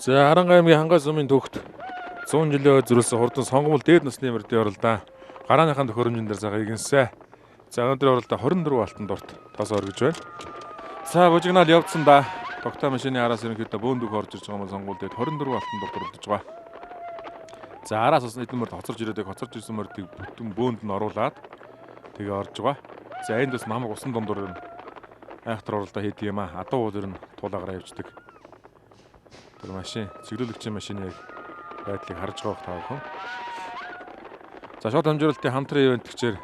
За Аранга аймгийн Хангай сумын төвхт 100 жилийн хойно зөрүүлсэн хурдан сонгомол дээд насны мөрдийн уралдаан гарааныхаа төхөөрөмжөн дээр цагаа игэнсэ. За өнөөдрийн уралдаан 24 алтан дурт тосоо өргөж байна. За бужигнаал явдсан да. Тогтоо машины араас ерөнхийдөө бөөн дүүх орж ирж байгаа юм сонгуул дээд 24 алтан дурт уралдаж байгаа. За араас бас эдэн мөрд хоцорж ирээд хоцорж ирсэн мөрдийг бүтэн бөөнд нь оруулаад тэгээ орж байгаа. За энд бас намаг усан дундуур нь айхтар уралдаа хийдэг юм аа. Адуу уул ер нь туулаагараа явждаг. Тэр машин, цэглүүлэгчийн машины яг байдлыг харж байгаа та бүхэн. За шууд дамжуулалтын хамтран ивент гчээр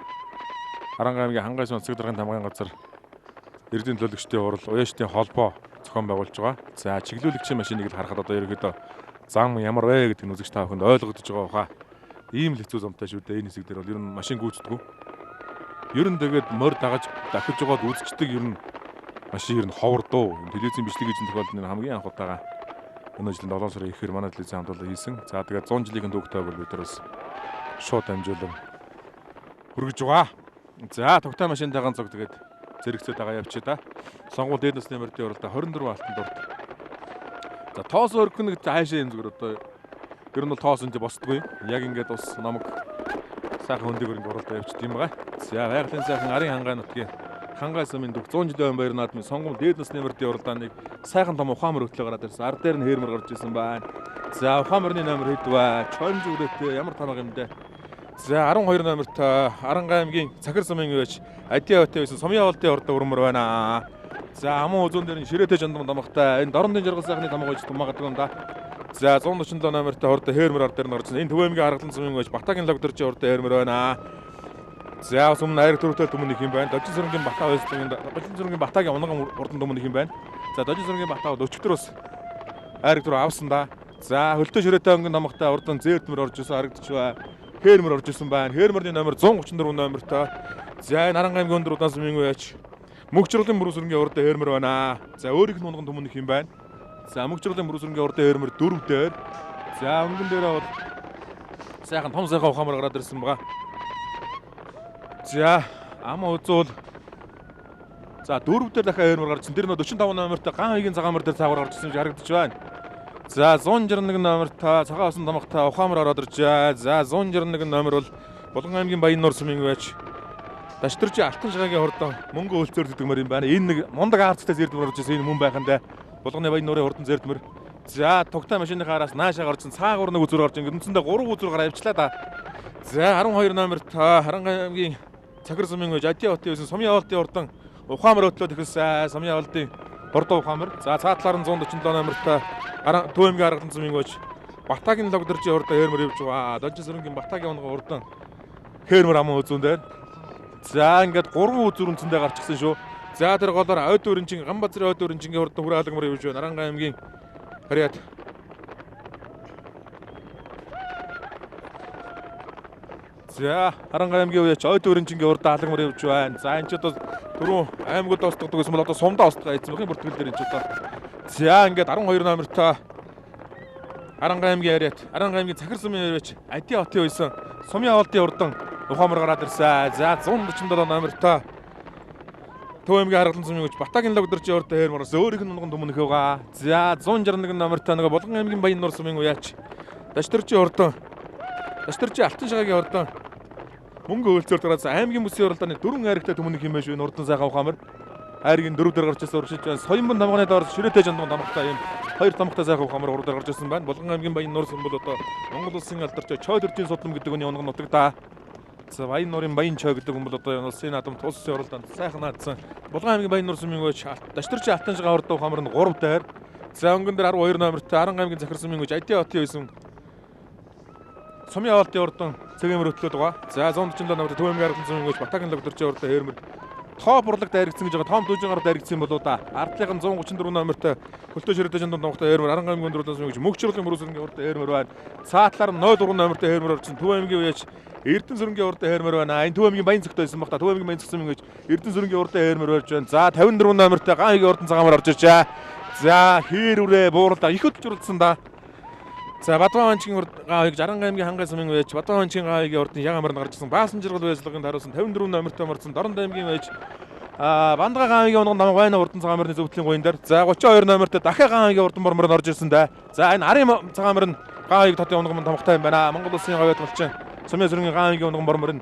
Аранга аймгийн Хангай сум цэцэг даргын тамгын газар эрдэнэ төлөөлөгчдийн хурал уяаштын холбоо зохион байгуулж байгаа. За чиглүүлэгчийн машиныг л харахад одоо ерөнхийдөө зам ямар вэ гэдэг нь үзэгч та бүхэнд ойлгогдож байгаа баха. Ийм л хэцүү замтай шүү дээ. Энэ хэсэг дээр бол ер нь машин гүйцэдэггүй. Ер нь тэгээд морь дагаж дахиж байгаад үзчихдэг ер нь машин ер нь ховордоо. Телевизийн бичлэг хийжин тохиолдолд нь хамгийн анх удаага өнөө жилийн 7 сарын ихээр манай телевизийн хамт олон хийсэн. За тэгээд 100 жилийн түүхтэй бол бид нар бас шууд дамжуулан хүргэж байгаа. За тогтоо машинтайгаан цог тэгээд зэрэгцээ дагаа явчих та. Сонгуул дээд насны мөрдийн уралдаа 24 алтан дурт. За тоос өргөн нэг цаашаа юм зүгээр одоо ер нь бол тоос энэ босдгүй. Яг ингээд ус намаг сайхан хөндийг өрөнгө уралдаа явчихд юм байгаа. За байгалийн сайхан арын хангай нутгийн Хангай сумын дүг 100 жилийн баяр наадмын сонгуул дээд насны мөрдийн уралдааныг сайхан том ухаан мөр хөтлөө гараад ирсэн. Ар дээр нь хээрмэр гарч ирсэн байна. За ухаан мөрний номер хэд вэ? Чоймж үрээтэй ямар тамга юм бэ? За 12 номерт Аранга аймгийн Цахир сумын үеч Адиа хотын байсан сумын явуултын урдаа өрмөр байна. За амун үзүүн дээр нь ширээтэй жандам тамгатай. Энэ Дорнодын жаргал сайхны тамга гэж тумаагадаг юм да. За 147 номерт урдаа хээрмэр ар дээр нь орж ирсэн. Энэ Төв аймгийн Харгалан сумын үеч Батагийн логдорчийн урдаа хээрмэр байна. За бас өмнө айраг төрөвтэй түмэн их юм байна. Дожин сүрэнгийн Бата байслагын Дожин сүрэнгийн Батагийн унган урдан түмэн их юм байна. За Дожин сүрэнгийн Бата бол өчигдөр бас айраг төрөв авсан да. За хөлтөө ширээтэй өнгөн намхтай урдан зээрдмэр орж ирсэн харагдчих бай. Хээрмэр орж ирсэн байна. Хээрмэрний номер 134 номертой. За энэ Аранга аймгийн өндөр удаан сумын үеч Мөгжрөлийн бүрэн сүрэнгийн урдаа хээрмэр байна. За өөрийнх нь унган түмэн их юм байна. За Мөгжрөлийн бүрэн сүрэнгийн урдаа хээрмэр 4 дээр. За өнгөн дээрээ бол сайхан том сайхан ухаамар гараад ирсэн байгаа. За ам үзүүл. За дөрөв дээр дахиад хээрмэр гарч ирсэн. Тэр нөө 45 номертой ган хоёгийн цагаан мөр дээр цаагуур гарч ирсэн юм харагдаж байна. За 161 номертой цагаан усан тамгатай ухаамар ороод иржээ. За 161 номер бол Булган аймгийн Баян нуур сумын байж Дашдэржийн Алтан шагагийн хурдан мөнгө өлцөөр гэдэг мөр юм байна. Энэ нэг мундаг аацтай зэрдмэр орж ирсэн энэ мөн байхандаа Булганы Баян нуурын хурдан зэрдмэр. За тогтоо машиныхаа араас наашаа гарч цаагуур нэг үзүр орж ингээд үндсэндээ 3 үзүр гараа явчлаа да. За 12 номерт Харанга аймгийн Цахир сумын үеж Адиа хотын байсан сумын явуултын хурдан ухаамар хөтлөөд эхэлсэн. Сумын явуултын хурдан ухаамар. За цаа талаар нь 147 номерт Төв аймгийн Харгалан сумын үеж Батагийн логдоржийн хурдан хээрмэр явж байгаа. Дожин сүрэнгийн Батагийн унган хурдан хээрмэр аман үзүүн дээр. За ингээд 3 үзүр үндсэндээ гарчихсан шүү. За тэр голоор ойд өрнжин Ганбазрын ойд өрнжингийн хурдан хүрээ халагмар явж байна. Аранга аймгийн Харьяат. За Аранга аймгийн үеч ойд өрнжингийн урд алгамар явж байна. За энэ ч одоо түрүүн аймагуд устгадаг гэсэн бол одоо сумдаа устгаа хийсэн бохын бүртгэл дээр энэ ч одоо. За ингээд 12 номертой Аранга аймгийн Харьяат, Аранга аймгийн Цахир сумын үеч Адиа хотын байсан сумын авалтын урдан ухаамар гараад ирсэн. За 147 номертой Төв аймгийн Харгалан сумын үеч Батагийн логдорчийн урд хээрмэр орсон. Өөрийнх нь унган түмэн нөхөө байгаа. За 161 номертой нөгөө Булган аймгийн Баян нуур сумын үеч Дашдэржийн урдан Дашдэржийн Алтан шагагийн урдан мөнгө өлцөөр гараад аймгийн бүсийн уралдааны дөрвөн айрагтай түмэн юм байна шүү. Урдан сайхан ухаамар айргийн дөрөв дээр гарч ирсэн уршиж байна. Соёмбон тамганы доор ширээтэй жандун тамгатай юм хоёр тамгатай сайхан ухаамар уран дээр гарч ирсэн байна. Булган аймгийн Баян нуур сум бол одоо Монгол улсын алдарч Чой төржийн судлам гэдэг үний унган нутаг да. За Баян нуурын Баян Чой гэдэг хүн бол одоо улсын наадамд улсын уралдаанд сайхан наадсан. Булган аймгийн Баян нуур сумын үеч Дашдэржийн Алтан шагаан урдан ухаамар нь 3 дээр. За өнгөн дээр 12 номертой Аранга аймгийн Цахир сумын үеч Адиа хотын байсан сумын авалтын урдан цэгээмэр хөтлөөд байгаа. За 147 номертой Төв аймгийн Харгалан сумын үеч Батагийн логдорчийн урдан хээрмэр топ урлаг дайрагдсан гэж байгаа. Том дүүжин гараад дайрагдсан болоо да. Ардлынх нь 134 номертой хөлтөө ширээтэй жандун тамгатай хээрмэр Аранга аймгийн өндөр удаан сумын үеч Мөгчрөлийн мөрөө сүрэнгийн урдан хээрмэр байна. Цаа талаар нь 04 номертой хээрмэр орсон. Төв аймгийн үеч Эрдэнэ сүрэнгийн урдан хээрмэр байна. Энэ Төв аймгийн Баян цогтой байсан баг та. Төв аймгийн Баян цог сумын үеч Эрдэнэ сүрэнгийн урдан хээрмэр барьж байна. За 54 номертой ган хоёгийн урдан цагаамар орж иржээ. За хээр үрээ бууралдаа их хөдөлж уралдсан да. За Бадван ханчгийн урд ган хоёг Аранга аймгийн Хангай сумын үеч Бадван ханчгийн ган хоёгийн урдын ягаан мөрөнд гарч ирсэн. Баасан жаргал байцлагын хариулсан 54 номертой морцсон Дорнод аймгийн үеч Бандгаа гаан аймгийн унган намаг байна урдан цагаан морины зөвтлийн гуйн дээр. За 32 номертой дахиад гаан аймгийн урдан бормор орж ирсэн дээ. За энэ арын цагаан морин гаан аймгийн тотын унган тамгатай юм байна. Монгол улсын говьд болчин сумын сүрэнгийн гаан аймгийн унган бормор нь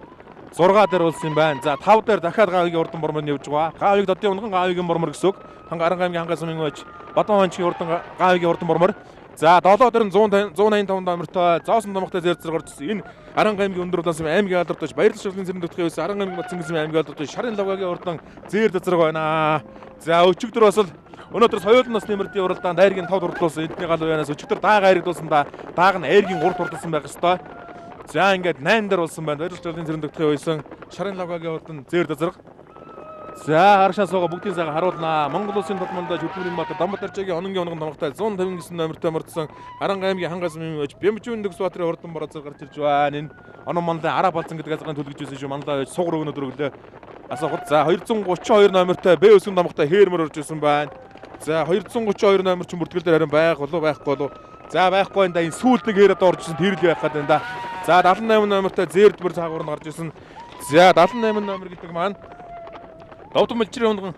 6 дээр болсон юм байна. За 5 дээр дахиад гаан аймгийн урдан бормор нь явж байгаа. Гаан аймгийн тотын унган гаан аймгийн бормор гэсэн үг. Ханга аран аймгийн хангай сумын байж Бадман манчгийн урдан гаан аймгийн урдан бормор. За 7 дээр нь 185 номертой зоосон домогтой зэр зэрэг орж ирсэн. Энэ Аранга аймгийн өндөр улаан аймгийн алдартай Баярлал шатлын зэрэг нутгийн байсан Аранга аймгийн Батсан гэсэн аймгийн алдартай Шарын лавгагийн урдан зэр зазраг байна. За өчигдөр бас л өнөөдөр соёл насны мөрдийн уралдаанд айргийн 5 дурлуулсан. Эдний гал уянаас өчигдөр даага айрагдуулсан да. Дааг нь айргийн 3 дурлуулсан байх ёстой. За ингээд 8 дээр болсон байна. Баярлал шатлын зэрэг нутгийн байсан Шарын лавгагийн урдан зэр зазраг. За харагшаа сууга бүгдийн сайхан харуулнаа. Монгол улсын толмондоо хөдөлмөрийн баатар Дамбатарчагийн ононгийн онгон домогтой 159 номертой мордсон Аранга аймгийн хангай сумын байж Бямжүүн Төгс Баатарын урдан бороо гарч ирж байна. Энэ онон манлын араа балзан гэдэг газрын төлгөж байсан шүү. Манлаа байж сугар өгнөдөр өглөө. Асаагууд за 232 номертой Б өсгөн домогтой Хээрмөр орж ирсэн байна. За 232 номер чинь бүртгэл дээр харин байх болов байхгүй болов. За байхгүй энэ да энэ сүүлд нэг хээр одоо орж ирсэн тэр л байх гэдэг энэ да. За 78 номертой Зээрдмөр цаагуур нь гарч ирсэн. За 78 номер гэдэг маань Довдон мэлжрийн унган.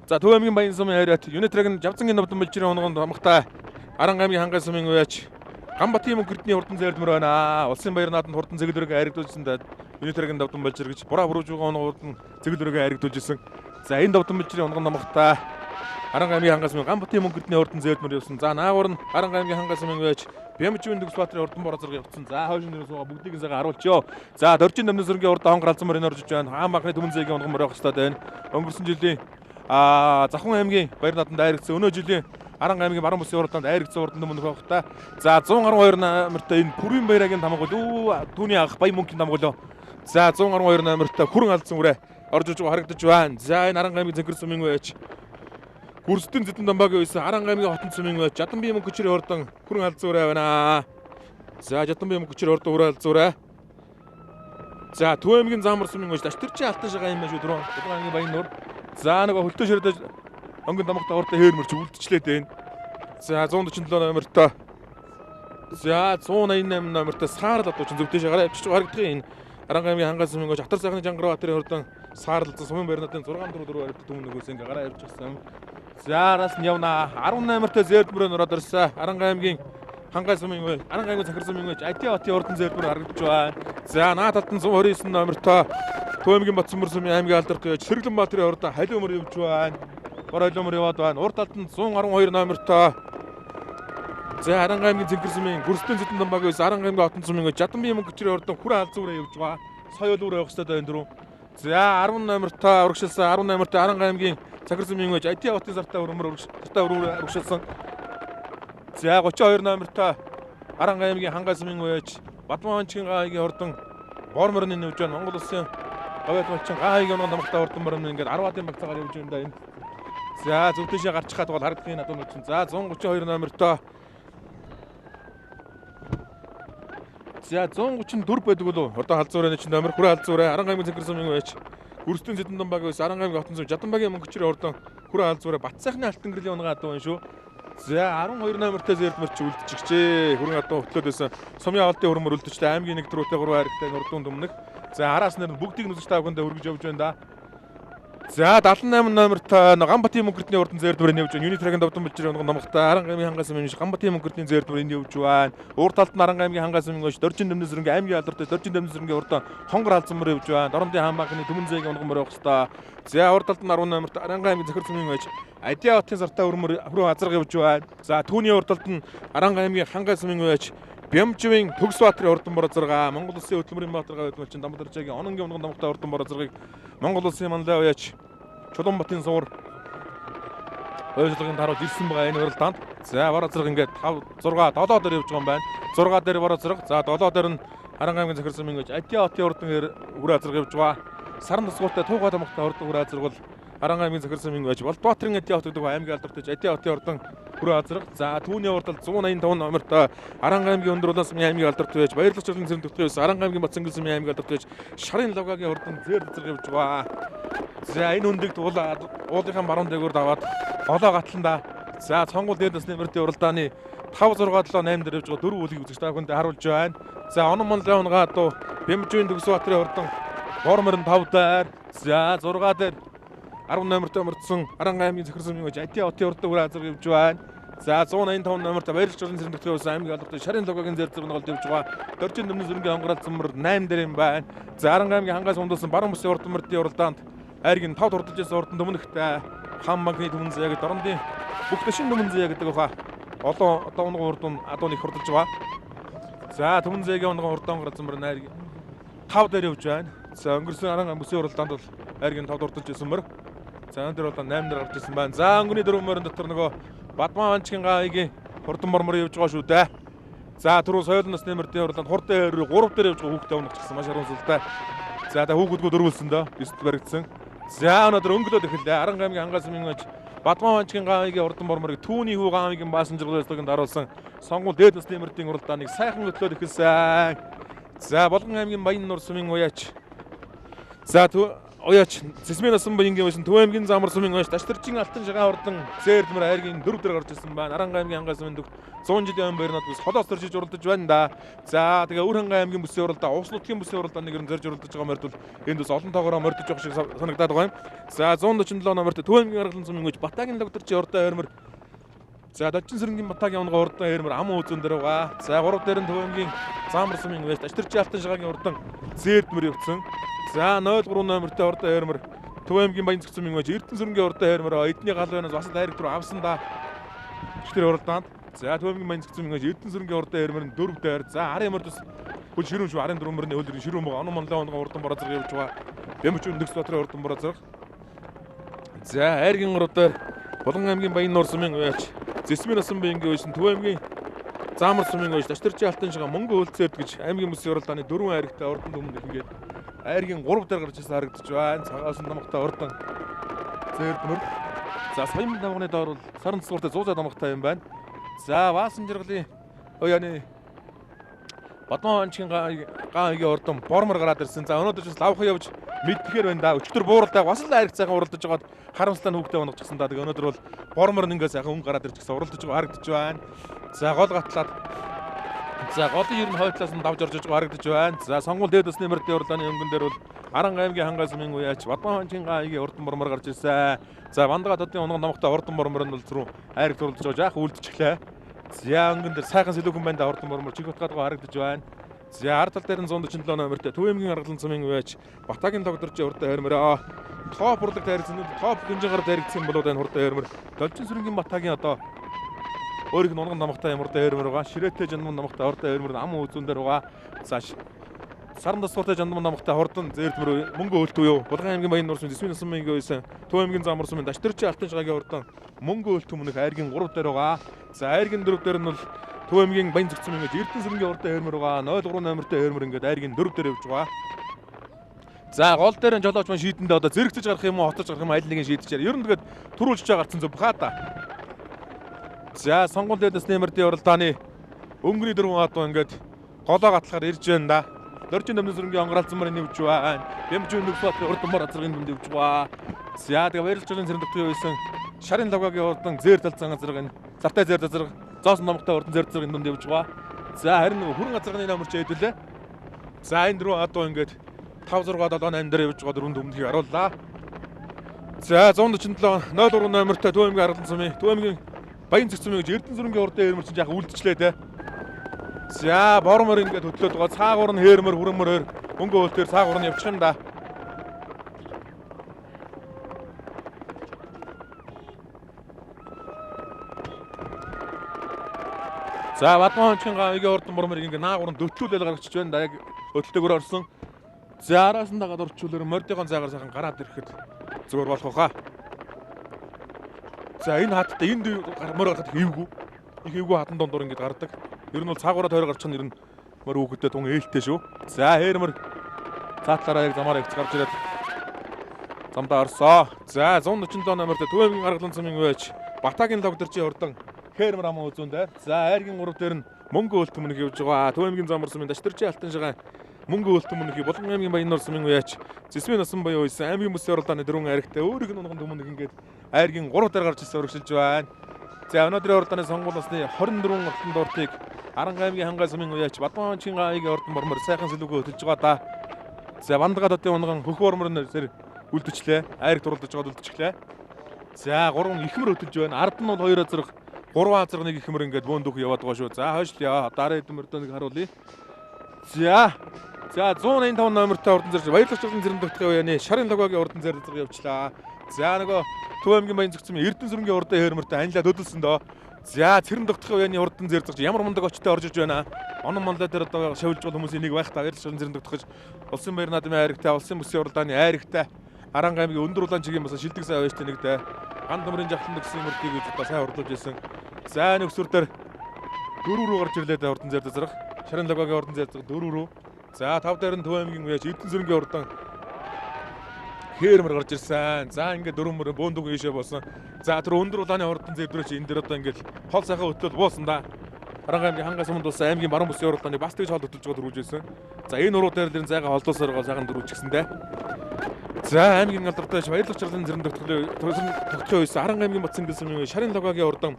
За Төв аймгийн Баян сумын хайрат Юнитраг нь Жавзангийн довдон мэлжрийн унган хамгатай Аранга аймгийн хангай сумын уяач Ганбатын мөнгөрдний хурдан зээлдмөр байна. Улсын баяр нааданд хурдан зэглэрэг айрагдуулсан да. Юнитраг нь довдон мэлжир гэж бураа бүрүүж байгаа унган хурдан зэглэрэг айрагдуулж исэн. За энэ довдон мэлжрийн унган хамгатай Аранга аймгийн хангай сумын Ганбатын мөнгөрдний хурдан зээлдмөр явсан. За наагур нь Аранга аймгийн хангай сумын уяач Бямжийн Төгс Баатарын урдан бороо зэрэг явцсан. За хойшин дээрээ суугаа бүгдийг нь сайхан харуулчихё. За Доржин намны сүрэнгийн урд хонгор алзан морин орж иж байна. Хаан банхны түмэн зээгийн унган морь явах ёстой байна. Өнгөрсөн жилийн Завхан аймгийн баяр нааданд айрагдсан. Өнөө жилийн Аранга аймгийн баруун бүсийн урдаанд айрагдсан урдан өмнөх байх та. За 112 номертой энэ Пүрийн баярагийн тамга бол түүний ах Баян мөнхийн тамга лөө. За 112 номертой хүрэн алдсан үрээ орж иж харагдаж байна. За энэ Аранга аймгийн зэнкэр сумын үеч Гүрсдэн зэдэн дамбагийн байсан Аранга аймгийн хотын сумын үеч Жаданбие мөнхөчрийн урдан хүрэн алдсан үрээ байна. За Жаданбие мөнхөчрийн урдан хүрэн алдсан үрээ. За Төв аймгийн Заамар сумын үеч тэр чинь алтан шагаа юм байна шүү дөрөв. Улаан аймгийн Баян нуур. За нөгөө хөлтөө ширдэж өнгөн дамгтай урдаа хээр мөрч үлдчихлээ дээ. За 147 номертой. За 188 номертой саарл одуу чинь зөв дэше гараа авчиж харагдах юм. Аранга аймгийн хангай сумын гоч Атар сайхны Жангар Баатарын урдан саарлалцсан сумын баринатын 6 4 4 баримт түмэн нөгөөс ингээ гараа авчихсан. За араас нь явна. 18 номертой зээрдмөрөө нөрөөд ирсэн. Аранга аймгийн хангай сумын үе, Аранга аймгийн цахир сумын үе Адиа батын урдан зээрдмөр харагдаж байна. За наад талд нь 129 номертой Төв аймгийн Батсанбар сумын аймгийн алдарт үеч Сэргэлэн Баатарын урдан халиумөр явж байна. Бор халиумөр яваад байна. Урд талд нь 112 номертой За Аранга аймгийн Зэнкэр сумын Гүрсдэн зэдэн дамбагийн ус Аранга аймгийн Хотон сумын Жаданбие мөнгөчрийн урдан хүрэн алзуураа явж байгаа. Соёл үрээ явах хэрэгтэй байна дөрөв. За 10 номертой урагшилсан 10 номертой Аранга аймгийн Цахир сумын үеч Адиа батын сартай өрмөр сартай өрөөр урагшилсан. За 32 номертой Аранга аймгийн Хангай сумын үеч Бадман манчгийн аймгийн урдан бор морины нэвж байна. Монгол улсын говьд малчин аймгийн унган дамгтай урдан морины ингээд 10 батын багцаагаар явж байна да энэ. За зөв дэшээ гарч хаад бол харагдах юм надад чинь. За 132 номертой За 134 байдаг болов. Одоо халзуураа чинь номер хүрээ халзуураа Аранга аймгийн Цэнхэр сумын үеч Гүрсдэн зэдэн дамбагийн ус Аранга аймгийн Хотон сум Жаданбагийн мөнгөчрийн урдан хүрээ халзуураа Бат сайхны алтан гэрлийн унгаа адуу байна шүү. За 12 номертой зээрдмөр чи үлдчихжээ. Хүрэн адуу хөтлөөд байсан. Сумын авалтын хөрмөр үлдчихлээ. Аймгийн 1 дөрөвтэй 3 хайртай нурдун дүмнэг. За араас нэр бүгдийг нүсэж та бүхэндээ өргөж явж байна да. За 78 номертой Ганбатын мөнгөртний урдан зээрдмөр явж байна. Юнитрагийн довдон бүлжрийн унган номготой Аранга аймгийн хангай сумын Ганбатын мөнгөртний зээрдмөр энд явж байна. Урд талд нь Аранга аймгийн хангай сумын Доржин дэмнэс өрөнгө аймгийн алдартай Доржин дэмнэс өрөнгөний урдан хонгор алзан мөр явж байна. Дорнодын хаан банкны түмэн зээгийн унган мөр явах хэвээр. За урд талд нь 10 номертой Аранга аймгийн Захир сумын байж Адиа хотын сартай өрмөр хөрөө азарга явж байна. За түүний урд талд нь Аранга аймгийн хангай сумын байж Бямжвын Төгс Баатарын урдан бороо зэрэг Монгол улсын хөдөлмөрийн баатар гавьд малчин Дамбадаржаагийн ононгийн унган дамгтай урдан бороо зэргийг Монгол улсын манлай уяач Чулуунбатын суур ойжлогын таруулж ирсэн байгаа энэ уралдаанд. За бороо зэрэг ингээд 5 6 7 дээр явж байгаа юм байна. 6 дээр бороо зэрэг. За 7 дээр нь Аранга аймгийн Захир сумын гэж Адиа хотын урдан хүрээ азарга явж байгаа. Саран тусгууртай туугаа дамгтай урдан хүрээ азарга бол Аранга аймгийн Захир сумын гэж Болдбаатарын Адиа хот гэдэг аймгийн алдартай Адиа хотын урдан хүрээ азарга. За түүний урдал 185 номертой Аранга аймгийн өндөр улаан сумын аймгийн алдартай байж Баярлах чуулганы зэрэг нутгийн ус Аранга аймгийн Батсангэл сумын аймгийн алдартай байж Шарын лавгагийн урдан зээр зэрэг явж байгаа. За энэ хүндийг уулынхаа баруун дээгүүр даваад голоо гатлан да. За цонгол дээд насны мөрдийн уралдааны 5 6 7 8 дээр явж байгаа дөрвөн бүлгийг үзэж та бүхэндээ харуулж байна. За онон монлын унгаа дуу Бямжийн Төгс Баатарын урдан бор морин 5 дээр. За 6 дээр 10 номертой мөрдсөн Аранга аймгийн Зөхөр сумын үеж Ати отын урд үр азар явж байна. За 185 номертой Баярлж журын цэрэг нутгийн байсан аймгийн албатай Шарын логогийн зэр зэрэг голд явж байгаа. Доржин дөмнө зүрэнгийн онгораалцсан мөр 8 дээр юм байна. За Аранга аймгийн хангаас ундлсан баруун бүсийн урд мөрдийн уралдаанд айргийн 5 урдж байсан урд дөмнөхтэй Хам банкны түмэн заяа гэдэг дорндын бүх төшин түмэн заяа гэдэг баха. Олон одоо унган урд нь адуу их хурдж байгаа. За түмэн заяагийн унган урд онгораалцсан мөр найр 5 дээр явж байна. За өнгөрсөн Аранга бүсийн уралдаанд бол айргийн 5 урдж байсан мөр. За өндөр бол 8 дээр гарч ирсэн байна. За өнгөний дөрвөн морин дотор нөгөө Бадман анчгийн гавьгийн хурдан мормор явж байгаа шүү дээ. За түрүү соёл насны мөрдийн уралдаанд хурдан 3 дээр явж байгаа хүүхдээ унагчихсан маш харамсалтай. За та хүүхэдгүү дөрвөлсөн дөө. 9-д баригдсан. За өнөөдөр өнгөлөөд эхэллээ. Аранга аймгийн хангаас минь Бадман анчгийн гавьгийн хурдан морморыг түүний хүү гавьгийн баасан жаргал ёслогийн даруулсан сонгуул дээд насны мөрдийн уралдааныг сайхан хөтлөөд эхэлсэн. За Булган аймгийн Баян нуур сумын уяач. За Ояач Сэсмийн насан буянгийн байсан Төв аймгийн Замар сумын ояач Дашдэржин Алтан шагаан урдан зээрдмэр айргийн 4 дээр гарч ирсэн байна. Аранга аймгийн хангаас минь 100 жилийн өмнө баярнад бүс холоос төржиж уралдаж байна да. За тэгээ Үр хангай аймгийн бүсийн уралдаа, Увс нутгийн бүсийн уралдааныг ер нь зорж уралдаж байгаа морд бол энд бас олон тоогоороо мордож явах шиг санагдаад байгаа юм. За 147 номерт Төв аймгийн аргалан сумын ояач Батагийн логдорчийн урдаа ойрмор. За Дожин сэрэнгийн Батагийн унган урдан ойрмор ам үзэн дээр байгаа. За 3 дээр нь Төв аймгийн Замар сумын ояач Дашдэржин Алтан шагааны урдан зээрдмэр явцсан. За 03 номертой урдан ойрмор Төв аймгийн Баян зэгцэн минь Эрдэнэ сүрэнгийн урдан ойрмор эдний гал байнаас бас л айраг руу авсан да. Тэр уралдаанд. За Төв аймгийн Баян зэгцэн минь Эрдэнэ сүрэнгийн урдан ойрмор нь 4 дээр. За арын морд бас хөл ширүүн шүү. Арын 4 мөрний хөл ширүүн байгаа. Онон монлоо онгон урдан бороо зэрэг явж байгаа. Бэмч өндөгс Батрын урдан бороо зэрэг. За айргийн 3 дээр Булган аймгийн Баян нуур сумын уяач Зэсмийн насан буянгийн үйсэн Төв аймгийн Заамар сумын уяач Дашдэржин Алтан шагаан мөнгө хөлцөрд гэж аймгийн бүсийн уралдааны 4 айрагтай урдан түмэнд ингээд айргийн 3 дээр гарч ирсэн харагдаж байна. Цагаасан намгтай урдан зээрдмөр. За соён намганы доор бол саран цэцгүүртэй 100 намгтай юм байна. За Баасан жаргалын ояаны Бадман анчгийн гаан урдан бормор гараад ирсэн. За өнөөдөр ч бас лавхан явж мэддэхээр байна да. Өчтөр бууралтай бас л айраг сайхан уралдаж байгаад харамслаа хүүхдээ унгажчихсан да. Тэгээ өнөөдөр бол бормор ингээ сайхан өнгө гараад ирчихсэн уралдаж байгаа харагдаж байна. За гол гатлаад за голын ер нь хойд талаас нь давж орж иж байгаа харагдаж байна. За сонгуул дээд усны мөрдийн уралдааны өнгөн дээр бол Аранга аймгийн хангаас минь уяач Бадман ханчгийн гаан урдан бормор гарч ирсэн. За Бандага тодын унган намгтай урдан бормор нь бол зүрх айраг уралдаж байгаа жаах үлдчихлээ. За өнгөн дээр сайхан сэлүүхэн байна да урдан бормор чих утгаад байгаа харагдаж байна. За ард тал дээр нь 147 номертой Төв аймгийн аргалан сумын уяач Батагийн логдорчийн урдан ойрмороо топ урлаг дайрсан топ гинжин гар дайрагдсан болоод энэ хурдан ойрмор Должин сүрэнгийн Батагийн одоо өөрийнх нь унган намгтай юм урдан ойрмор байгаа. Ширээтэй жандман намгтай урдан ойрмор ам үзүүн дээр байгаа. За саран дасгууртай жандман намгтай хурдан зээрдмөр мөнгө өлтүү юу. Булган аймгийн Баян нуур сумын Зэсмийн насан буянгийн үйсэн Төв аймгийн Замар сумын Дашдэрчийн Алтан шагагийн урдан мөнгө өлтүү мөнх айргийн 3 дээр байгаа. За айргийн 4 дээр нь бол Төв аймгийн Баян зэгцэн ингэж Эрдэнэ сүрэнгийн урдан ойрмор байгаа. 03 номертой ойрмор ингээд айргийн 4 дээр явж байгаа. За гол дээр нь жолооч маань шийдэндээ одоо зэрэгцэж гарах юм уу, хотож гарах юм аль нэг нь шийдчихээр. Ер нь тэгээд түрүүлж гарцсан зөв баха та. За сонгуул дээд насны мөрдийн уралдааны өнгөний дөрвөн адуу ингээд голоо гатлахаар ирж байна да. Доржин дөмнө сүрэнгийн онгораалцсан мөрийн нэвж байна. Бэмж өндөг Батрын урдан мор азрын дүнд явж байгаа. За тэгээ Баярлж жолын цэрэг нутгийн байсан Шарын логогийн урдан зээр талцсан газрыг зартай зээр газрыг зоосон номготой урдан зээр газрын дүнд явж байгаа. За харин хүрэн газрын номер чи хэдүүлээ. За энэ дөрвөн адуу ингээд 5 6 7 8 дээр явж байгаа дөрвөн дүмдгийг харууллаа. За 147 03 номертой Төв аймгийн аргалан сумын Төв аймгийн Баян зэгцэн гэж Эрдэнэ сүрэнгийн урдан ээрмэр чинь яхаа үлдчихлээ те. За бормор ингээд хөтлөөд байгаа. Цаагуур нь хээрмэр хүрэмөр өөр мөнгө хөлтөөр цаагуур нь явчих юм да. За Бадман хончгийн гавьгийн урдан бормор ингээд наагуур нь дөтлүүлэл гаргачих байна да. Яг хөдөлтөөр орсон. За араас нь дагаад орчуулаар мордынхон заагаар сайхан гараад ирэхэд зүгээр болох байхаа. За энэ хаттай энд морь гарахад хэвгүй. Их хэвгүй хатан дундуур ингээд гардаг. Ер нь бол цаагаараа тойр гарчих нь ер нь морь хүүхэдтэй тун ээлтэй шүү. За хээр мөр цаатлаараа яг замаар явц гарч ирээд замдаа орсоо. За 147 номертой Төв аймгийн аргалан сумын үеч Батагийн логдорчийн урдан хээр мөр аман үзүүн дээр. За айргийн 3 дээр нь мөнгө өлт мөнх явж байгаа. Төв аймгийн замар сумын Дашдэрчийн Алтан шагаан мөнгө өлт мөнх Булган аймгийн Баян нуур сумын үеч Зэсмийн насан буян үйсэн аймгийн бүсийн уралдааны дөрвөн айрагтай өөрийнх нь унган түмэн ингээд айргийн 3 дээр гарч ирсэн өргөжлөж байна. За өнөөдрийн уралдааны сонгуул насны 24 алтан дууртыг Аранга аймгийн хангай сумын уяач Бадман хончгийн гааягийн урдан бормор сайхан сэлүүгээ хөтөлж байгаа да. За Бандага хотын унган хөх бормор нэр Үлдчихлээ. Айраг дурлаж байгаад үлдчихлээ. За 3 ихмэр хөтөлж байна. Ард нь бол 2 азраг, 3 азраг нэг ихмэр ингээд бөөн дүүх яваад байгаа шүү. За хойшлоо. Дараа хэдэн мөрдөө нэг харуулъя. За. За 185 номертой урдан зэрэг Баярлах чуулган зэрэг дутгын уяаны шарын логогийн урдан зэрэг явчлаа. За нөгөө Төв аймгийн баян зөгцсөн Эрдэнэ сүрэнгийн урдан хээрмэртэй анилаад хөдөлсөн дөө. За цэрэн дутгын уяаны урдан зэрэг ямар мундаг очтой орж иж байна. Онон монлоо дээр одоо шавилж бол хүмүүсийн нэг байх та. Баярлах чуулган зэрэг дутгаж улсын баяр наадмын айрагтай, улсын бүсийн уралдааны айрагтай, Аранга аймгийн өндөр улаан чигийн бас шилдэг сайн уяжтай нэгтэй ган төмрийн жавхлан гэсэн мөрдийг үз одоо сайн урдуулж ирсэн. За нөхсөр дээр дөрөв рүү гарч ирлээ дээ урдан зэрэг зэрэг. Шарын логогийн урдан зэрэг дөрөв рүү. За 5 дээр нь Төв аймгийн уяж Эрдэнэ сүрэнгийн урдан хээрмэр гарч ирсэн. За ингээд дөрөв мөр бөөн дүг ийшээ болсон. За тэр өндөр улааны урдан зэрэг чи энэ дээр одоо ингээд хол сайхан хөтлөл буусан да. Аранга аймгийн хангай суманд болсон аймгийн баруун бүсийн уралдааныг бас тэгж хол хөтөлж байгаа дөрвж байсан. За энэ уруу дээр л зайгаа холдуулсаар гол сайхан дөрвж гисэн дээ. За аймгийн алдартай Баярлах чарлын зэрэг тогтхын үйс Аранга аймгийн Батсан гэсэн юм шарын логогийн урдан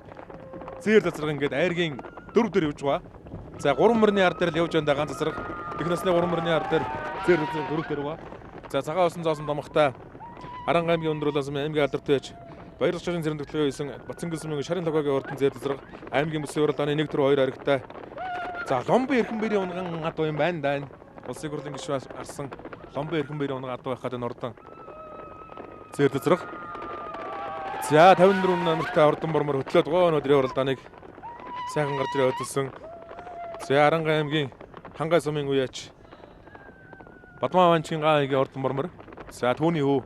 зээр зазраг ингээд айргийн дөрөв дээр явж байгаа. За 3 мөрний ар дээр л явж байна ганц зазраг. Их насны 3 мөрний ар дээр зээр зазраг дөрөв дээр байгаа. За цагаан усан зоосон домогтой Аранга аймгийн өндөр улаан сумын аймгийн алдартай байж Баярлах чарлын зэрэг тогтхын үйс Батсан гэсэн юм шарын логогийн урдан зээр зазраг аймгийн бүсийн уралдааны 1 4 2 аригтай. За Ломбын эрхэн бэрийн унган адуу юм байна даа. Улсын хурлын гишүүн арсан Ломбын эрхэн бэрийн унган адуу байх гэдэг нурдан зээр зазраг. За 54 номертой ордон бормор хөтлөөд гоо өнөөдрийн уралдааныг сайхан гарч ирээ хөтөлсөн. За Аранга аймгийн Хангай сумын үеач Бадмаа ванчгийн гаа аймгийн ордон бормор. За түүний хүү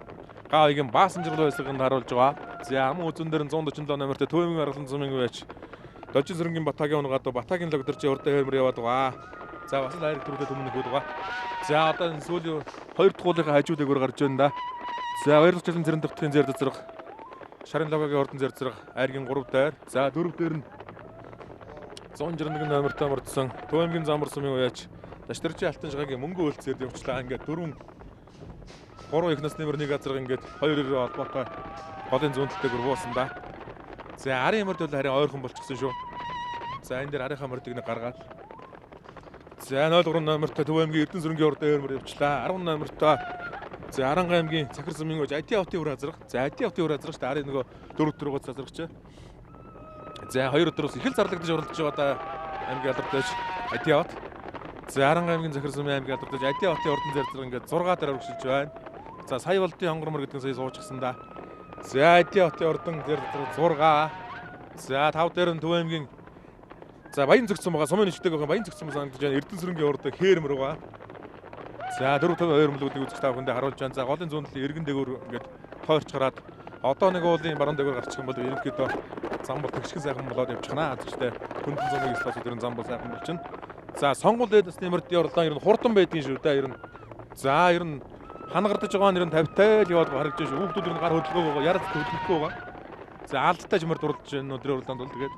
гаа аймгийн Баасан жаргал байсганд харуулж байгаа. За аман үзэн дээр 147 номертой Төв аймгийн Аргалан сумын үеач Дожин сүрэнгийн Батагийн унгаад Батагийн логдорч урдаа хээрмэр яваад байгаа. За бас л айраг төрөлд өмнө хүүд байгаа. За одоо энэ сүүлийн хоёр дахь уулынхаа хажуу дээгүүр гарч байна да. За Баярлах чуулган зэрэг дутгийн зэр зазраг шарын логогийн ордон зэр зазраг айргийн 3 дээр. За 4 дээр нь 161 номертой мордсон Төв аймгийн Замбар сумын уяач Дашдэрчийн алтан шагагийн мөнгө үйлцээр явчлаа. Ингээд 4 3 их насны мөр нэг азраг ингээд 2 2 холбоотой голын зүүн талтай гүр буусан да. За арын мөрд бол харин ойрхон болчихсон шүү. За энэ дээр арынхаа мөрдийг нэг гаргаад. За 03 номертой Төв аймгийн Эрдэнэ сүрэнгийн урдаа өөрмөр явчлаа. 10 номертой за Аранга аймгийн Цахир сумын үеж Ади хотын үр азраг. За Ади хотын үр азраг шүү дээ. Арын нөгөө дөрөв дөрөв гоц азраг чи. За 2 өдрөөс их л зарлагдаж уралдаж байгаа да аймгийн алдартай Ади хот. За Аранга аймгийн Цахир сумын аймгийн алдартай Ади хотын урдан зэрэг ингээд 6 дээр өргөжлөж байна. За сая болдын хонгормор гэдэг нь сая суучихсан да. За Ади хотын урдан зэрэг 6. За 5 дээр нь Төв аймгийн за баян зөгцсөн байгаа. Сумын нэвчдэг байгаа. Баян зөгцсөн санагдаж байна. Эрдэнэ сүрэнгийн урд хээрмэр байгаа. За 4 5 2 мөлүүдийг үзэж та бүхэндээ харуулж байна. За голын зүүн талын эргэн дээгүүр ингээд тойрч гараад одоо нэг уулын баруун дээгүүр гарчих юм бол ерөнхийдөө зам бол тэгшгэн сайхан болоод явчихна. Азчтай хүндэн зумыг слоос өдрөн зам бол сайхан болчихно. За сонгуул дээд насны мөрдийн уралдаан ер нь хурдан байдгийн шүү дээ. Ер нь за ер нь хангардаж байгаа нь ер нь 50-тай л яваад харагдаж шүү. Хүүхдүүд ер нь гар хөдөлгөөг байгаа. Яраз хөдөлгөхгүй байгаа. За алдтай жимэр дурлаж байна өдрийн уралдаанд бол тэгээд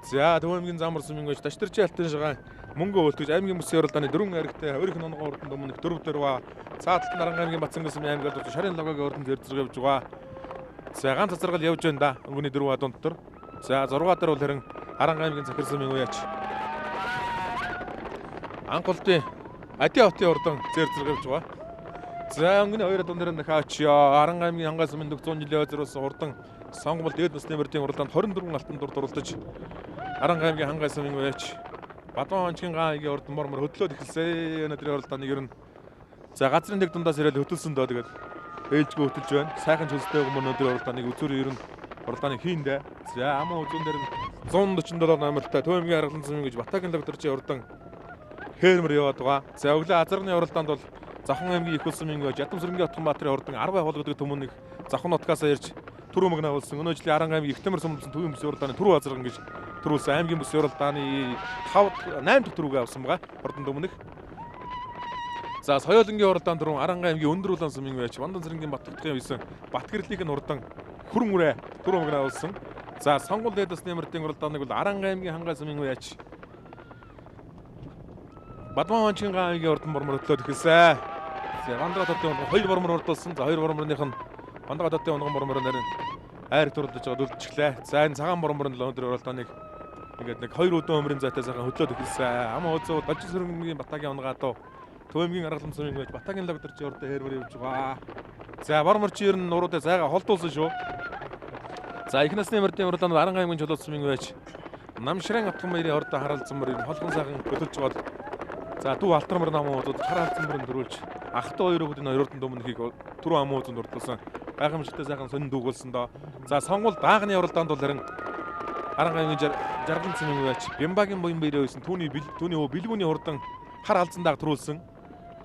за Төв аймгийн Замбар сумын гож Дашдэрчийн алтан шагаан мөнгө өвөлтөж аймгийн бүсийн уралдааны дөрвөн аригтай өөрийнх нь онгон урдан өмнөх дөрөв дээр ба цааталт Наранга аймгийн Батсан сумын аймаг бол шарын логогийн урдан зэрэг зэрэг явж байгаа. За ганц цацрагал явж байна да өнгөний дөрвөн адуун дотор. За 6 дээр бол харин Аранга аймгийн Цахир сумын үеач Анхолтын Ади хотын урдан зэрэг зэрэг явж байгаа. За өнгөний хоёр адуун дээр нь дахиад очиё. Аранга аймгийн Хангай сумын 100 жилийн хойзруулсан урдан сонгомол дээд насны мөрдийн уралдаанд 24 алтан дур дурлаж Аранга аймгийн Хангай сумын үеач Бадман ванчгийн гаан аймгийн урдан мормор хөдлөөд эхэлсэн. Өнөөдрийн уралдааныг ер нь за газрын нэг дундаас ирэл хөтөлсөн дөө тэгээд ээлжгүй хөтөлж байна. Сайхан чөлстэй юм өнөөдрийн уралдааныг үзүүр ер нь уралдааныг хийндэ. За аман үзүүн дээр нь 147 номертой Төв аймгийн Аргалан сумын гэж Батагийн логдорчийн урдан хээрмэр яваад байгаа. За өглөө азарганы уралдаанд бол Завхан аймгийн их улсын минь Ядам сүрэнгийн Отгонбаатарын урдан 10 байгуул гэдэг түмэн нэг Завхан нутгаас ирж түрүү мөгнө болсон. Өнөө жилийн Аранга аймгийн Ихтэмэр сумдсан төвийн бүсийн уралдааны түрүү азарган гэж түрүүлсэн. Аймгийн бүсийн уралдааны 5 8 дахь түрүүгээ авсан байгаа. Урдан түмэнх. За соёолонгийн уралдаан дөрвөн Аранга аймгийн өндөр улаан сумын байж Бандан цэрэнгийн Батгтгийн байсан Батгэрлийг нь урдан хүрэн үрээ түрүү мөгнө авсан. За сонгуул дээд насны мөрдийн уралдааныг бол Аранга аймгийн Хангай сумын үеач Бадман ванчгийн гаан аймгийн урдан бормор хөтлөөд эхэлсэн. За Бандага хотын унган хоёр бормор урдуулсан. За хоёр борморных нь Бандага хотын унган бормор нэр айр дурлаж байгаа дүлжчихлээ. За энэ цагаан бормор нь өнөөдөр уралдааныг ингээд нэг хоёр өдөн өмрийн зайтай сайхан хөдлөөд эхэлсэн. Аман үзүү Дожин сүрэнгийн Батагийн унгаа дуу Төв аймгийн Аргалан сумын байж Батагийн логдорч урдаа хээрмэр явж байгаа. За бор морчин ер нь нуруудаа зайгаа холдуулсан шүү. За их насны мөрдийн уралдаанд Арангай аймгийн Чулуут сумын байж Намшран Атган баярын ордон харалзан мөр ер нь холгон сайхан хөдөлж байгаад за дүү алтар мөр намуу удаад хар халзан мөрөнд төрүүлж ах トゥ хоёр хүүхдийн хоёр урдан дүмнхийг түрүү амуу үзэнд урдуулсан. Гайхамшигтай сайхан сонин дүүг болсон доо. За сонгуул даагны уралдаанд бол харин Арангай аймгийн Жаргалан сумын байж Бямбагийн буян баярын үйсэн түүний хөө бэлгүүний хурдан хар халзан дааг төрүүлсэн.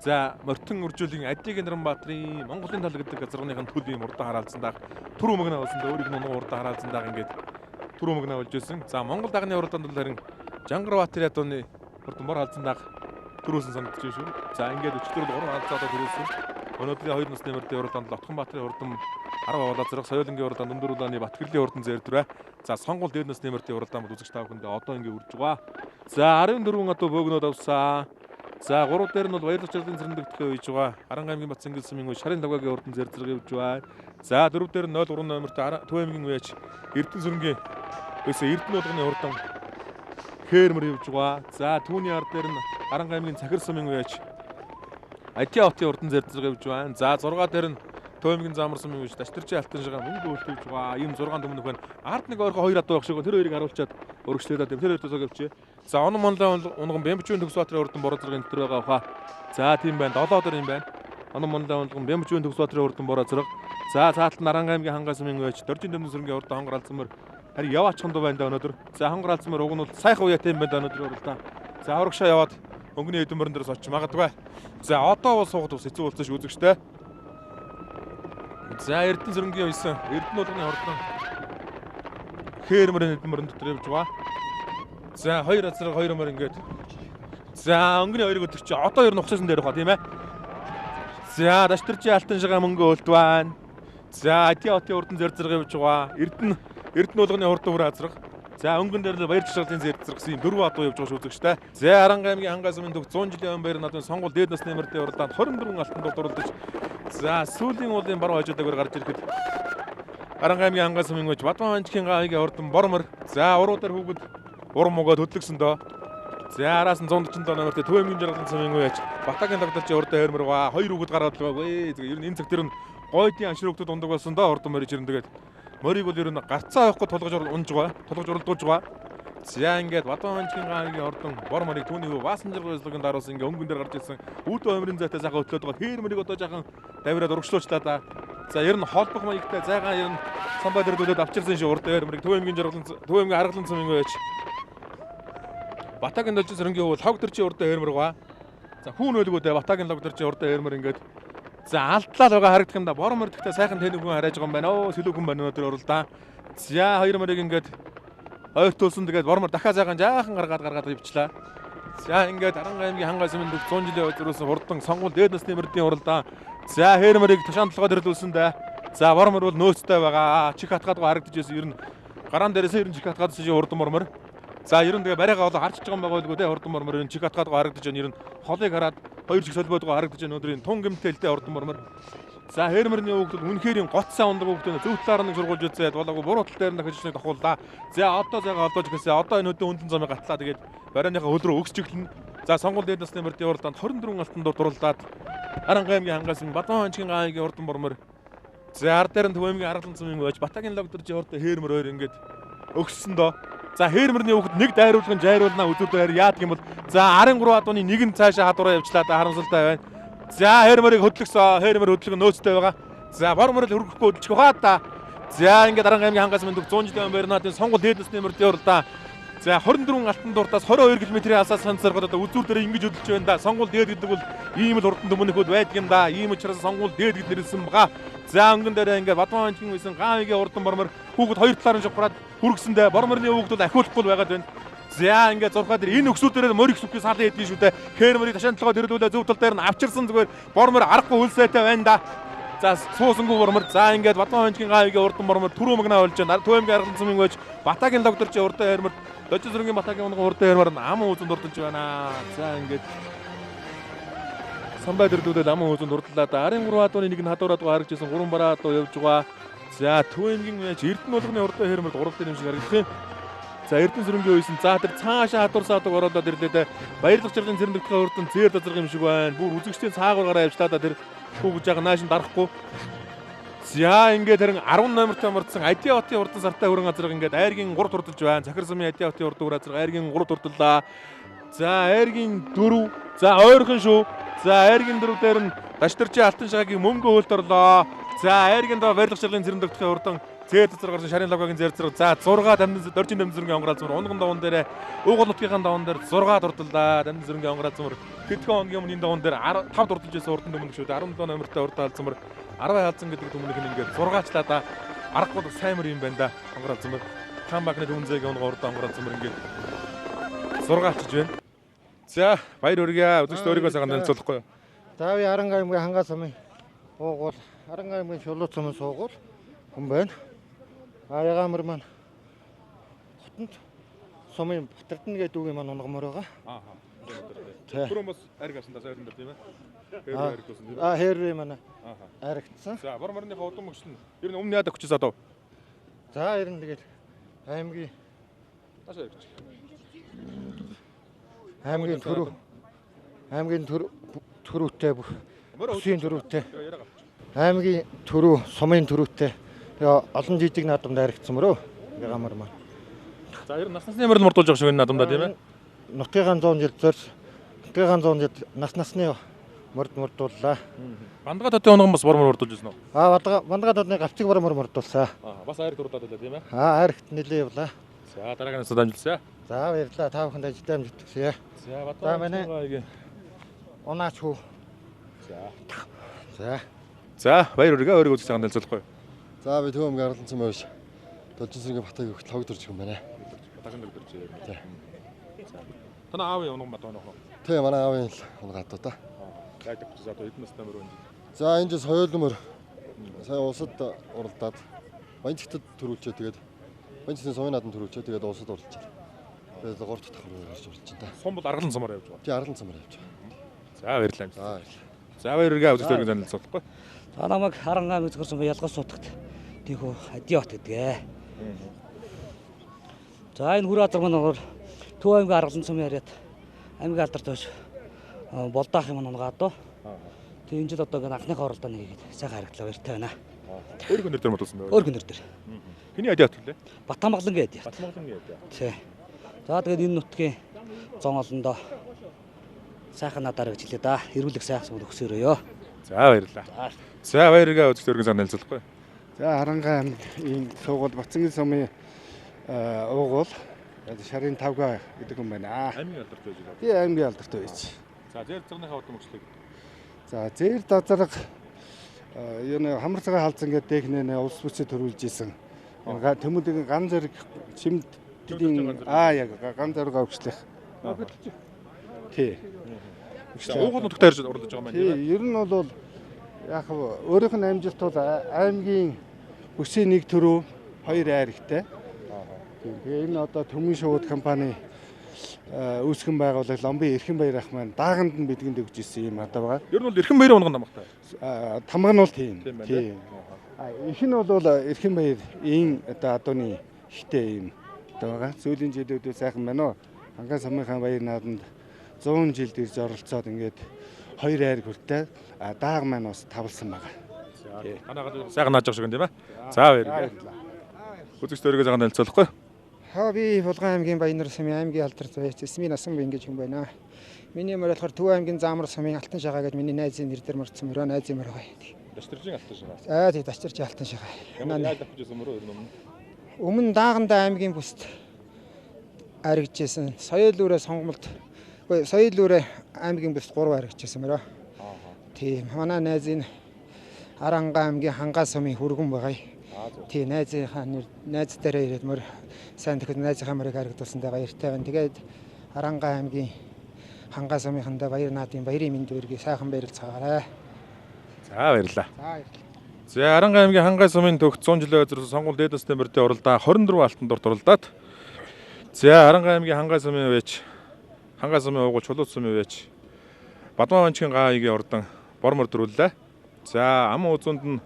За мортон үржүүлгийн Адигийн Наранбаатарын Монголын тал гэдэг газрынхын төл ийм урдан хараалцсан даах түр өмгнө болсон да өөрийг нь урдан хараалцсан даах ингээд түр өмгнө болж байсан. За Монгол дагны урдаанд бол харин Жангарбаатарын ядууны хурдан бор халзан даах төрүүлсэн санагдаж байна шүү. За ингээд өчигдөр бол 3 халзаа одоо төрүүлсэн. Өнөөдрийн 2 насны мөрдийн уралдаанд бол Отгонбаатарын хурдан 10 авлаа зэрэг соёлынгийн уралдаанд өндөр улааны Батгэрлийн хурдан зээрдвэ. За сонгуул дээд насны мөрдийн уралдаанд бол үзэгч та бүхэндээ одоо ингээд үрж байгаа. За 14 адуу бөөгнөд авсан. За 3 дээр нь бол Баярлах чарлын цэрэндэгдэхээ үйж байгаа. Аранга аймгийн Батсангэл сумын үе Шарын лугагийн урдан зэрэг зэрэг явж байна. За 4 дээр нь 03 номертой Төв аймгийн үеч Эрдэнэ сүрэнгийн өсөө Эрдэнэ болгоны урдан хээрмэр явж байгаа. За түүний ар дээр нь Аранга аймгийн Цахир сумын үеч Адиа хотын урдан зэрэг зэрэг явж байна. За 6 дээр нь Төв аймгийн Замар сумын үеч Дашдэржийн алтан шагаан мөнгө өлтөж байгаа. Ийм 6 төмнөх байна. Ард нэг ойрхон 2 адуу байх шиг тэр хоёрыг харуулчаад өргөжлөөд тэр хоёр төсөг явчих. За онон монлын унган Бямбчүүн Төгсбаатарын урдан бороо зэрэг энэ төр байгаа хаа. За тийм байна. 7 дор юм байна. Онон монлын унган Бямбчүүн Төгсбаатарын урдан бороо зэрэг. За цаатал Наранга аймгийн Хангай сумын үеч Доржин дөмдөн сүрэнгийн урдан хонгор алзан мөр харин яваачихсан дуу байна да өнөөдөр. За хонгор алзан мөр уг нь бол сайхан уяатай юм байна да өнөөдөр уралдаа. За урагшаа яваад өнгөний хэдэн мөрөн дээрс очиж магадгүй. За одоо бол суугаад бас хэцүү болсон шүү үзэгчтэй. За Эрдэнэ сүрэнгийн үйсэн Эрдэнэ болгоны урдан хээр мөрөн хэдэн мөрөн дотор явж байгаа. За хоёр азраг хоёр мөр ингээд. За өнгөний хоёрыг өдөр чи одоо ер нь ухсасан дээр баха тийм ээ. За Дашдэржийн алтан шагаа мөнгө өлд байна. За Адиа хотын урдан зэр зэрэг явж байгаа. Эрдэнэ болгоны хурдан хүрээ азраг. За өнгөн дээр л баяр жишгэлтийн зэр зэрэг юм дөрвөн адуу явж байгаа шүү үзэгчтэй. За Аранга аймгийн Хангай сумын төв 100 жилийн өмнө баяр наадмын сонгуул дээд насны мөрдийн уралдаанд 24 алтан дур дурлаж за сүүлийн уулын баруун хажуугаар гарч ирэхэд Аранга аймгийн Хангай сумын үеч Бадман манчгийн гавьгийн урдан бормор за уруу дээр хүүхэд урам угаад хөдлөгсөн доо. За араас нь 147 номертой Төв аймгийн Жаргалан сумын үеч Батагийн дагдalchын урдан хойрмор ба хоёр хүүхэд гараад л байгаагүй. Ер нь энэ цаг тэр нь гойдын аншир хүүхдүүд ундаг болсон доо урдан мориж ирэн тэгээд морийг бол ер нь гарцаа явахгүй тулгаж унж байгаа. Тулгаж уралдуулж байгаа. За ингээд Бадман манчгийн гавьгийн урдан бор морийг түүний хүү Ваасан жаргал өслөгийн даруулсан ингээ өнгөн дээр гарч ирсэн. Үүдэн хоймрын зайтай сайхан хөтлөөд байгаа. Хээр морийг одоо жаахан давираад урагшлуучлаа да. За ер нь холбох маягтай зайгаан ер нь самбай дээр дүүлээд авчирсан шүү урдан хойр морийг Төв аймгийн Жаргалан Төв аймгийн Аргалан сумын үеч Батагийн дөлжин сөрөнгийн хөвөл хог төрчийн урдан хойрмор ба. За хүүн өлгүүдээ Батагийн лог төрчийн урдан хойрмор ингээд за алдлаа л байгаа харагдах юм да. Бор морь гэхдээ сайхан тэнэг хүн харайж байгаа юм байна. Оо сэлүүг хүн байна өнөөдөр уралдаа. За хоёр морийг ингээд ойртуулсан тэгээд бор морь дахиад сайхан жаахан гаргаад явчлаа. За ингээд Аранга аймгийн Хангай сумын төв 100 жилийн өдрөөс хурдан сонгуул дээд насны мөрдийн уралдаа. За хээр морийг тушаан толгой дэрлүүлсэн дээ. За бор морь бол нөөцтэй байгаа. Чих хатгаад харагдаж байсан. Ер нь гараан дээрээс ер нь чих хатгаад байсан хурдан бор морь. За ер нь тэгээ барайгаа болоо харчиж байгаа юм байгаа байлгүй те хурдан мормор ер нь чих хатгаад харагдаж байна. Ер нь холыг хараад хоёр чих солбоод харагдаж байна. Өнөөдөр энэ тун гэмтэлтэй хурдан мормор. За хээрмэрний хүүхдүүд үнэхээр юм гоц сайн ундаг хүүхдүүд зөв талаар нэг сургуулж үзээд болоогүй буруу тал дээр нь дахиж нэг тохиуллаа. За одоо зайгаа олдож эхэлсэн. Одоо энэ хөдөө үнэн замыг гатлаа тэгээд барайныхаа хөл рүү өгсч эхэлнэ. За сонгуул дээд насны мөрдийн уралдаанд 24 алтан дур дурлаад Аранга аймгийн Хангай сумын Бадман ханчгийн гавьгийн хурдан мормор. За ар дээр нь Төв аймгийн Аргалан сумын байж Батагийн лог дөржийн хурдан хээрмэр хоёр ингээд өгссөн доо. За хээрмэрний хүүхэд нэг дайруулган жайруулнаа үзүүрээр яадаг юм бол за 13 адууны нэг нь цаашаа хадуураа явчлаа да харамсалтай байна. За хээрмэрийг хөдлөксөн. Хээрмэр хөдлөг нөөцтэй байгаа. За бор морил хөргөхгүй хөдөлчих хаа та. За ингээд Аранга аймгийн Хангай сумын 100 жилийн өмнө Бернадын сонгуул дээд насны мөрдийн уралдаа. За 24 алтан дуртаас 22 км-ийн алсаас санцаргад одоо үзүүр дээр ингэж хөдөлж байна да. Сонгуул дээд гэдэг бол ийм л хурдан төмөнөхөд байдаг юм да. Ийм учраас сонгуул дээд гэд нэрлсэн бага. За өнгөн дээр ингээд Бадман ханчгийн үйсэн гавьгийн хурдан бормор хүүхэд хоёр талаар нь шувхраад хүргэсэндээ борморны хүүхэд бол ахиулахгүй байгаад байна. За ингээд зурхаа дээр энэ өксүүд дээр морь өксөхгүй салан идэх шүү дээ. Хээр морийг ташаан толгой дэрдүүлээ зөв тал дээр нь авчирсан зүгээр бормор аргагүй хөлсөйтэй байна да. За суусангүй бормор. За ингээд Бадман ханчгийн гавьгийн хурдан бормор түрүү магнаа болж байна. Төв аймгийн Аргалан сумын байж Батагийн лог дөржийн хурдан хээрмэр Дожин сүрэнгийн Батагийн унган хурдан хээрмэр аман үзэн дурдж байна. За ингээд самбай дэрдүүлээд аман үзэн дурдлаа да. 13 адууны нэг нь хадуураад харагдж байсан 3 бараа адуу явж байгаа. За Төв аймгийн байж Эрдэнэ болгоны хурдан хээрмэр 3 дээр юм шиг харагдах юм. За Эрдэнэ сүрэнгийн үйсэн за тэр цаашаа хадуурсан адаг оролдоод ирлээ дээ. Баярлах чарлын цэрэндэгдэх хурдан зээр дазраг юм шиг байна. Бүр үзэгчдийн цаагуур гараа явжлаа да тэр хүүгж байгаа нааш нь дарахгүй. За ингээд харин 10 номертой мордсон Адиа хотын хурдан сартай өрөн газраг ингээд айргийн 3 турдалж байна. Захир сумын Адиа хотын хурдан газраг айргийн 3 турдлаа. За айргийн 4. За ойрхон шүү. За айргийн 4 дээр нь Дашдэрчийн Алтан шагагийн мөнгө хөлт орлоо. За айргийн доо барилга шарлын цэрэн догтохын хурдан зээр цэцэр гарсан шарын логогийн зээр зэрэг. За 6 дамжин доржин дамжин зөргийн онгорол зүмэр унган даван дээр уугуул нутгийнхаа даван дээр 6 дурдлаа. Дамжин зөргийн онгорол зүмэр тэтгэн хоногийн өмнө энэ даван дээр 5 дурдалж байсан урдан дөмөн шүү дээ. 17 номертой урдан алзамар 10 хаалцан гэдэг төмөнх нь ингээд 6-члаа да. Аргагүй сайн мөр юм байна да. Онгорол зүмэр Камбагны төмөнзэгийн унган урдан онгорол зүмэр ингээд 6-ачж байна. За баяр хүргье. Үзэгчд өөрийгөө сайхан танилцуулахгүй юу? За би Аранга аймгийн Хангай сумын уугуул, Аранга аймгийн Чулуу сумын суугуул хүн байна. А ягаамар маань хотонд сумын Батэрдэн гэдэг үгийн маань унгамөр байгаа. Аа. Тэ. Түрүүн бас ариг авсан да сойрон дээр тийм ээ. Хэр ариг болсон тийм ээ. А хэрвээ манай Аа. аригдсан. За бор морныхаа удам мөчлөн ер нь өмнө яадаг хүчээс адав. За ер нь тэгэл аймгийн Таашаа явчих. аймгийн төрөв аймгийн төрөвтэй бүсийн төрөвтэй Яриага авчих. аймгийн төрөв сумын төрөвтэй тэгээ олон жижиг наадамд аригдсан мөрөө ягаамар маань. За ер нь нас насны морил мордуулж байгаа шиг энэ наадамдаа тийм ээ. Нутгийн 100 жил зорьс нутгийн 100 жил нас насны морд мордууллаа. Бандгаа тотын унган бас бор мор мордуулж байсан уу? А бандгаа дотны гавцыг бор мор мордуулсан. Аа бас айр дурдаад байлаа тийм ээ. А айрагт нэлээ явлаа. За дараагийн насад амжилтсаа. За баярлалаа. Та бүхэнд ажилд амжилт хүсье. За Батар. За, манай. Унаач хүү. За. За. За баяр хүргэе. Өөрийгөө үзэж байгаа танилцуулахгүй. За би Төв аймгийн Арлан цэм авш. Должин сэргийн Батаг өгт лог дөрж юм байна. Батагын дөрж. За. Тана аавын унган бат онох. Тэ манай аавын л унгаад та. Яадаг хүчээс адав эдэн настай мөр өнж. За энэ жил соёл мөр сая улсад уралдаад Баянцэгтэд төрүүлчээ тэгээд Баянцэгтийн сумын наадам төрүүлчээ тэгээд улсад уралдчихлаа. Тэгээд 3 дахь давхар гарч уралдаж байна. Сум бол аргалан сумаар явж байгаа. Тий Арлан цэмээр явж байгаа. За баярлалаа. За баярлалаа. За баяр хүргэе. Үзэж өөрийгөө танилцуулахгүй. За намайг Харангаа аймаг зохирсон ялгаж сутагт тийхүү Адиот гэдэг. За энэ хүрээ азар маань болохоор Төв аймгийн Аргалан сумын харьяат аймгийн алдар тойш болдаах юм унгаад доо. Тэгээ энэ жил одоо ингээд анхныхаа оролдоо нэг хийгээд сайхан харагдлаа баяртай байна. Өөрийнхөө нэр дээр мордуулсан байв. Өөрхөн нэр дээр. Хэний Адиот гэлээ? Батамгалангийн Адиот. Батмангалангийн Адиот. Тий. За тэгээд энэ нутгийн зон олондоо сайхан надаар гэж хэлээ да. Эрүүлэг сайхан сум өгсөөрөөё. За баярлалаа. За баяр хүргэе. Үзэж өөрийгөө танилцуулахгүй. За Харангаа аймгийн суугуул Бацангийн сумын уугуул шарын тавга гэдэг юм байна. Аймгийн алдарт байж байгаа. Би аймгийн алдарт байж. За зэр зурныхаа удам мөчлөг. За зэр дазарга юу хамар цагаан халзан гэдэг технээ улс бүсэд төрүүлж исэн. Төмөдөг ган зэрэг чимд тэдийн аа яг ган зэрэг өгчлэх. Тий. Уугуул нутагт харж уралдаж байгаа юм байна тийм Тий, ер нь бол яг өөрийнх нь амжилт бол аймгийн бүсийн нэг төрөв хоёр айрагтай. Тэгээ энэ одоо Төмөн шувууд компани үүсгэн байгуулах Ломбын Эрхэн баяр ах маань дааганд нь бидэнд өгч ирсэн юм одоо байгаа. Ер нь бол Эрхэн баярын унган намхтай. Тамга нь бол тийм. Тийм байна, Тийм. Их нь бол Эрхэн баяр ийн одоо адууны ихтэй юм одоо байгаа. Сүүлийн жилүүдээ сайхан байна уу? Хангай сумынхаа баяр нааданд 100 жилд ирж оролцоод ингээд хоёр айраг хүртэл дааг маань бас тавлсан байгаа. Танаа газар сайхан нааж байгаа шиг юм тийм ээ. За баярлалаа. Үзэгч өөрийгөө сайхан танилцуулахгүй. Хаа би Булган аймгийн Баянар сумын аймгийн алдар заяач Эсмийн насан буян гэж хүн байна. Миний мөр болохоор Төв аймгийн Заамар сумын Алтан шагаа гэж миний найзын нэр дээр мөрдсөн мөрөө найзын мөр байгаа. Дашдэржин алтан шагаа. Аа тий дачирч Алтан шагаа. Ямар яаж авч ирсэн мөрөө ер нь өмнө. Өмнө даагандаа аймгийн бүст аригжсэн. Соёл үрээ сонгомолд үгүй соёл үрээ аймгийн бүст 3 аригжсэн мөрөө. Тийм манай найзын Арангаа аймгийн Хангай сумын хүргэн байгаа. Тий найзынхаа нэр найз дээрээ ирээд мөр сайн төхөд найзынхаа мөрийг харагдуулсандаа баяртай байна. Тэгээд Арангаа аймгийн Хангай сумынхандаа баяр наадын баярын мэнд өргөе. Сайхан баярлцгаарай. За баярлалаа. За баярлалаа. За Арангаа аймгийн Хангай сумын төгс 100 жилийн өдрөөс сонгуул дээд насны мөрдөө уралдаа 24 алтан дурт уралдаад. За Арангаа аймгийн Хангай сумын үеч Хангай сумын уугуул Чулуут сумын үеч Бадмаа ванчгийн гааягийн ордон бор мөр дөрвөлээ. За аман үзүнд нь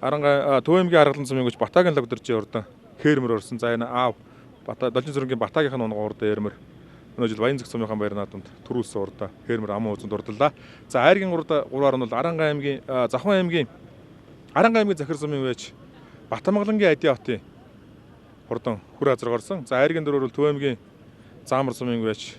Арангаа Төв аймгийн Аргалан сумын гүч Батагийн логдоржийн ордон хээрмэр орсон. За энэ аав Бата Должин сүрэнгийн Батагийнх нь унган урдаа ярмэр. Өнөө жил Баян зэг сумынхаа баяр наадамд төрүүлсэн урдаа хээрмэр аман үзүнд урдлаа. За айргийн урдаа гурваар нь бол Арангаа аймгийн Завхан аймгийн Аранга аймгийн Захир сумын вэж Батамгалангийн Адиа хотын хурдан хүр азраг орсон. За айргийн дөрөөр бол Төв аймгийн Заамар сумын вэж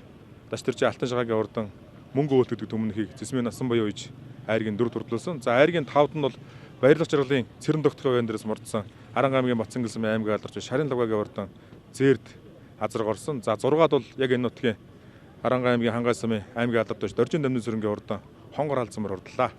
Дашдэржийн Алтан шагагийн хурдан мөнгө өөлт гэдэг түмнэхийг Зэсмийн насан буяа үеж айргийн 4 турдлуулсан. За айргийн 5-д нь бол Баярлах жаргалын Цэрэн тогтхой вэн дээрээс мордсон Аранга аймгийн Батсангэл сумын аймгийн алдарч Шарын лугагийн хурдан Зээрд азраг орсон. За 6-ад бол яг энэ нутгийн Аранга аймгийн Хангай сумын аймгийн алдарч Доржин дамны сүрэнгийн хурдан Хонгор халдсамар хурдлаа.